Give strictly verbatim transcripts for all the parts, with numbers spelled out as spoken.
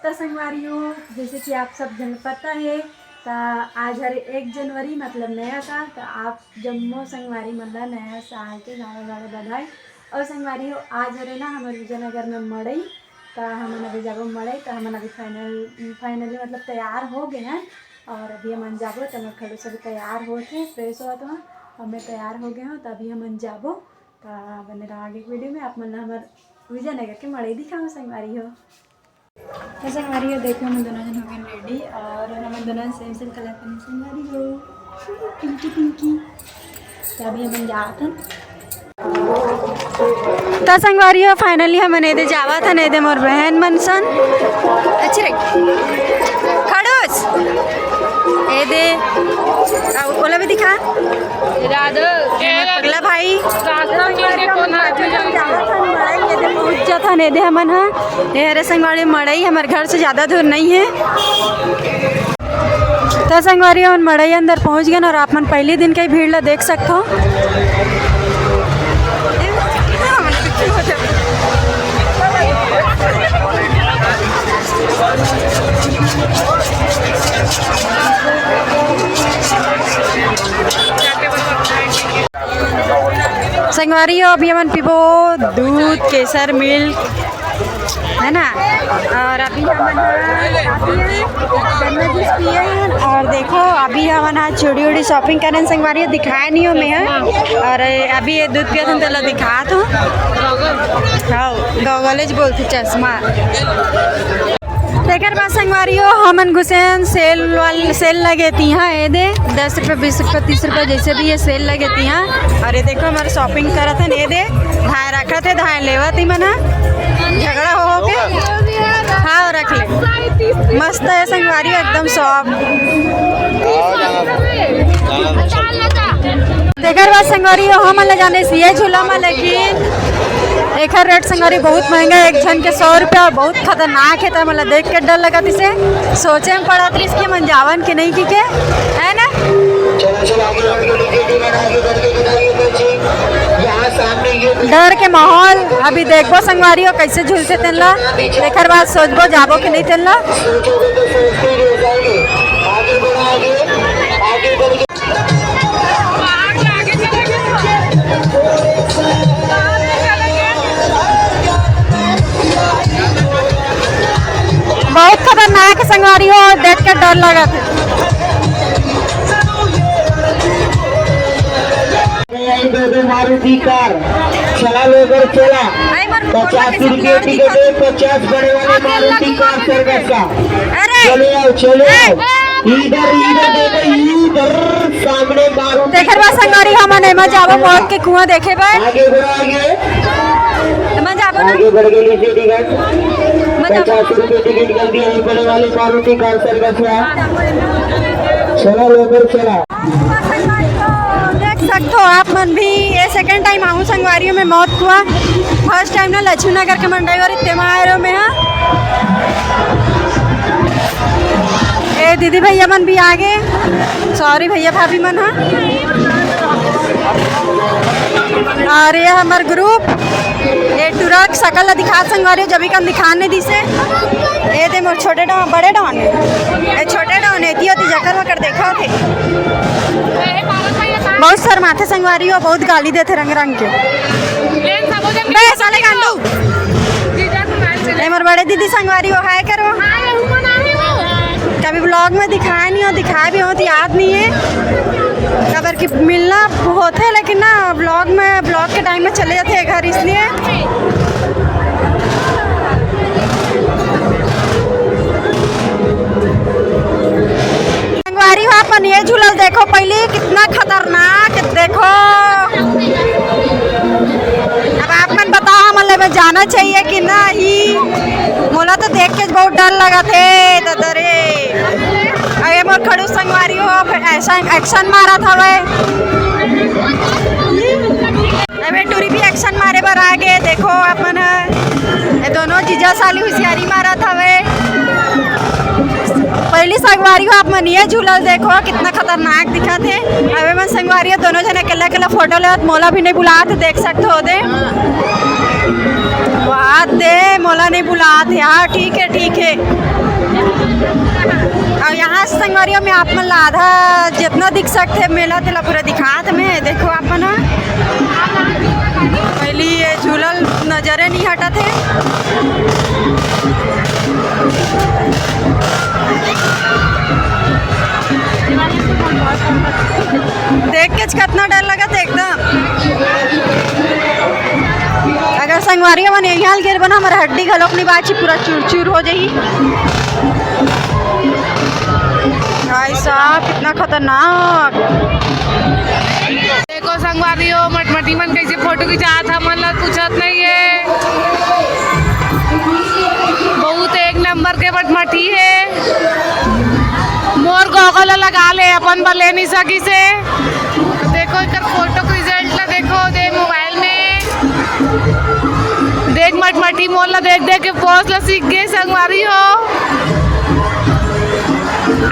तो संगवारी हो, जैसे कि आप सब जन पता है, तो आज हर एक जनवरी, मतलब नया साल। तो आप जम्मो संगवारी मन ला नया साल के गाड़ा गाड़ा बधाई। और संगवारी हो, आज हरे ना हमर विजयनगर में मड़ई, तो हमन अभी जाबो मड़ई। तो हमन अभी फाइनल फाइनली मतलब तैयार हो गए हैं, और अभी हमन जाबो। तो हमर खड़ूस अभी तैयार होत हे, फ्रेश होत हे, और मैं तैयार हो गए हूँ। तो अभी हमन जाबो। तो बने रहा आगे वीडियो में, आप मन ला हमर विजयनगर के मड़ई दिखाऊँ संगवारी हो। तो संगवारी हो, देखो, हम दोनों जन हो गए रेडी, और हम दोनों सेम सेम कलर के संगवारी हो, पिंकी पिंकी। तो अभी हमन जात हन। तो संगवारी हो, फाइनली हमन एदे जावत हन, एदे मोर बहन मन सन। अच्छी रही। खड़ूस। एदे। अब ओला भी दिखा। राधो। पगला भाई। राधो के कोन हाथ में जावत हन, एदे पहुंच जात हन, एदे हमन ह। ये हरे संगवारी मड़ई हमर घर से ज्यादा दूर नहीं है। तो संगवारी, हमन मड़ई अंदर पहुंच गए और आप मन पहले दिन के भीड़ ला देख सकथो। संगवारी हो, अभी हमन पीबो दूध, केसर, मिल्क, है ना। और अभी हमन ह गन्ना जूस पिए हन। और देखो, अभी हमन ह चूड़ी उड़ी शॉपिंग करन संगवारी हो, दिखाए नहीं हो मैं ह। और अभी ये दूध पियत हन, तेला दिखात हूँ। हाँ, गॉगलेज बोलथे, चश्मा। तेकर बाद संगवारी हो, हमन घुसेन सेल वाल सेल लगे तिहा, एदे दस रुपये, बीस रुपये, तीस रुपये, जैसे भी ये सेल लगे तिहा। और ये देखो, हमर शॉपिंग करत हन, एदे धाय रखत हे, धाय लेवत ही मन ह। झगड़ा हो हो के। हाँ, रख ले। मस्त है संगवारी हो, एकदम सॉफ्ट। तेकर बाद संगवारी हो, हमन ला जाने सिए झूला में, लेकिन एखर रेट संगवारी बहुत महंगा है, एक झन के सौ रुपया, बहुत खतरनाक है। त मोला देख के डर लगत इसे, सोचे में पड़त रहिस कि मन जावन कि नहीं कि के, है ना। डर के माहौल। अभी देखबो संगवारी हो, कैसे झूलथे तेन ला, एकर बाद सोचबो जाबो कि नहीं तेन ला। बहुत खतरनाक संगवारी हो, देख के डर लगत हे। दे दे मारुति कार, चला लो घर चला। पचास रुपये टिकट है, पचास बड़े वाले मारुति कार सर्विस का। अरे चले आओ, चले आओ। इधर, इधर देखो, इधर सामने मारुति। तेकर बाद संगवारी हमन एमा जाबो मौत के कुआं देखे बर। आगे बढ़ो, आगे। एमा जाबो ना। आगे बढ़ के लीजिए टिकट। पचास रुपये टिकट कर दिया है बड़े वाले मारुति कार सर्विस का। चला लो घर चला। देख सकथो आप मन भी, ये सेकंड टाइम आहूँ संगवारी हो मैं मौत कुआं। फर्स्ट टाइम ना लक्ष्मी नगर के मंडई और इतने आए रहो मैं, हाँ। ए दीदी भैया मन भी आगे, सॉरी भैया भाभी मन, हाँ। और ये हमर ग्रुप। ए टुरा के सकल ला दिखा संगवारी हो, जब भी कन दिखान नहीं दिसे। ए दे मोर छोटे डॉन, बड़े डॉन है। ए छोटे डॉन है, एती ओती जकर वकर देखा थे। बहुत शर्माथे संगवारी हो, बहुत गाली देथे रंग रंग के। बे साले गांडू। ए मोर बड़े दीदी संगवारी हो, हाय करो। कभी ब्लॉग में दिखाए नहीं हो, दिखाए भी हो तो याद नहीं है। काबर कि मिलना होथे, लेकिन ना ब्लॉग में, ब्लॉग के टाइम में चले जाथे घर, इसलिए। संगवारी हो, अपन ये झूलल देखो पहली, कितना खतरनाक, देखो। अब आप मन बताओ, हमन ले में जाना चाहिए कि नहीं? मोला तो देख के बहुत डर लगत हे, दादा रे। अरे मोर खड़ूस संगवारी हो, फिर ऐसा एक्शन मारत हवे। अबे टूरी भी एक्शन मारे बर आ गे। देखो आप मन ह, ये दोनों जीजा साली हुसियारी मारत हवे। पहली संगवारी हो, आप मन ये झूलल देखो, कितना खतरनाक दिखत हे। अबे मन संगवारी हो, दोनों जने अकेला अकेला फोटो लेवत, मोला भी नहीं बुलात, देख सकत हो दे। वाह। आते मोला नहीं बुलात हे। हाँ, ठीक है, ठीक है। अउ यहाँ से संगवारी हो, मैं आप मन ला आधा जितना दिख सकथे मेला, तेला पूरा दिखात हे मैं। देखो आप मन ह, पहली ये झूला नजरे नहीं हटत हे। देख के कतना डर लगत हे एकदम। अगर संगवारी मन यही हाल गिर बना, हमर हड्डी घलोक नहीं बाची, पूरा चूर चूर हो जाही। भाई साहब, कितना खतरनाक। देखो संगवारी हो, मटमटी मन कैसे फोटो खिंचात हे, मन ला पूछत नहीं है। बहुत एक नंबर के मटमटी है। मोर गोगल लगा ले, अपन बर ले नहीं सकिस हे। देखो एकर फोटो के रिजल्ट ला देखो दे मोबाइल में। देख मटमटी मोर ला देख देख के पोज ला सीख गे संगवारी हो।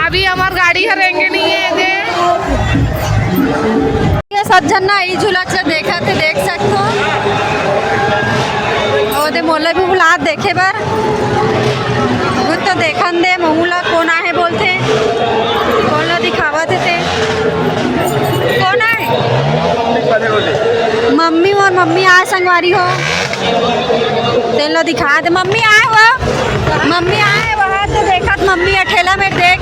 अभी हमार गाड़ी हर रेंगे नहीं है दे। ये सब झन ना ई झूला च देखत हे, देख सकथो। ओ दे मोला भी बुलात देखे बर। कुछ तो देखन दे, महू ला कोन आहे बोलथे, कोन ला दिखावत हे ते। कोन आहे? मम्मी, मोर मम्मी आए संगवारी हो। तेन ला दिखा दे, मम्मी आए हो, मम्मी आए, वहाँ से देखत मम्मी अठेला में देख।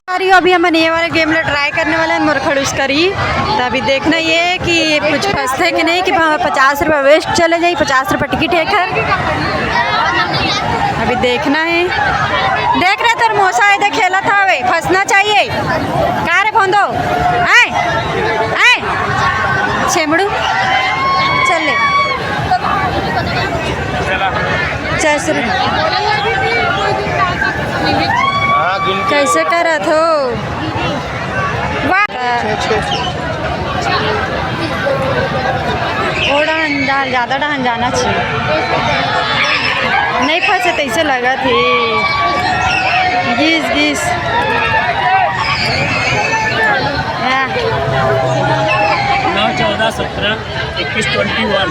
अरे, अभी हमन ये वाला गेम ला ट्राई करने वाला हन, मोर खड़ूस करी। त अभी देखना ये कि कुछ फंसथे कि नहीं, कि पचास रुपया वेस्ट चले जाही, पचास रुपया टिकट हे एकर। अभी देखना हे। देख रे, तोर मोसा एदे खेलत हवे, फंसना चाहिए। का रे भोंदो? आए? आए? छेमड़ू? चल ले। चल शुरू। हाँ, गिन के। कैसे करत हो? वाह। छः, छः, छः। ओ डहन जा-, ज्यादा डहन जाना चाहिए। नहीं फंसे तैसे लगत हे। गिस, गिस। या। नौ, चौदह, सत्रह, इक्कीस, ट्वेंटी वन।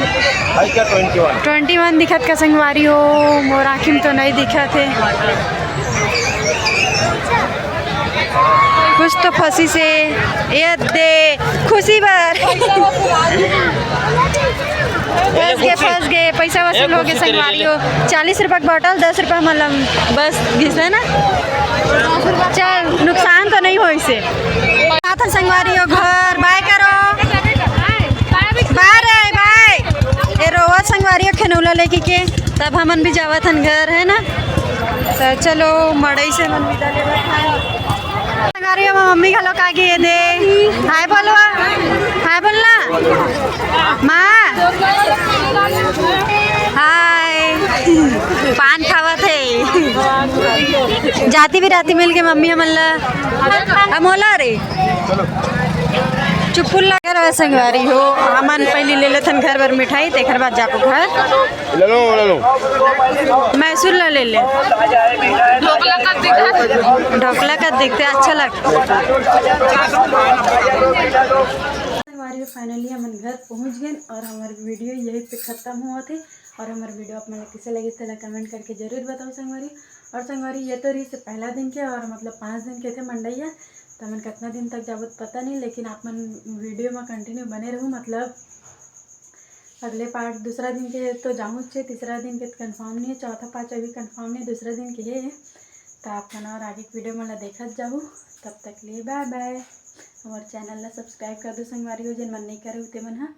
है क्या ट्वेंटी वन? ट्वेंटी वन दिखत का संगवारी हो, मोर आँखी में तो नहीं दिखत हे। कुछ तो फंसिस हे, ये दे, खुशी बर। फंस गे, फंस गे, पैसा वसूल हो गे संगवारी हो। चालीस रुपया के बॉटल, दस रुपया मतलब बस घिस हे ना। चल, नुकसान तो नहीं होइस हे। आथन संगवारी हो घर, बाय करो। बाय रे, बाय। ए रोवत संगवारी हो खेनौला लेके के, तब हमन भी जावत हन घर, है ना? त चलो, मड़ई से मन विदा लेवत हन। संगवारी हो, मम्मी घलो का गे दे। हाय बोलवा। हाय बोलना। माँ। हाय। पान खावत हे। जाती बिराती मिल के मम्मी हमन ला। हम ओला रे। चुप्पुल लगे रहे संगवारी हो, हमन पहली ले लेथन घर बर मिठाई, तेकर बाद जाबो घर। ले लो, ले लो। मैसूर ला ले ले। ढोकला का दिखते अच्छा लगता। संगवारी हो, finally हमन घर पहुंच गए और हमारी वीडियो यहीं पे खत्म हुआ थे। और हमारी वीडियो आप मन ला कैसे लगे, तेला comment करके जरूर बताओ संगवारी। और संगवारी, ये तो रही से पहला दिन के और मतलब पाँच दिन के थे मंडैया। त हमन कतना दिन तक जाबो त पता नहीं, लेकिन आप मन वीडियो में कंटिन्यू बने रहू। मतलब अगले पार्ट दूसरा दिन के तो जाहूँच हे, तीसरा दिन के तो कन्फर्म नहीं है, चौथा पार्ट अभी कन्फर्म नहीं, दूसरा दिन के है। तो आप मन और आगे के वीडियो मन ला देखत जाहू। तब तक लिए बाय बाय। हमारे चैनल ला सब्सक्राइब कर दो संगवारी हो, जिन मन नहीं करे होते मन हा।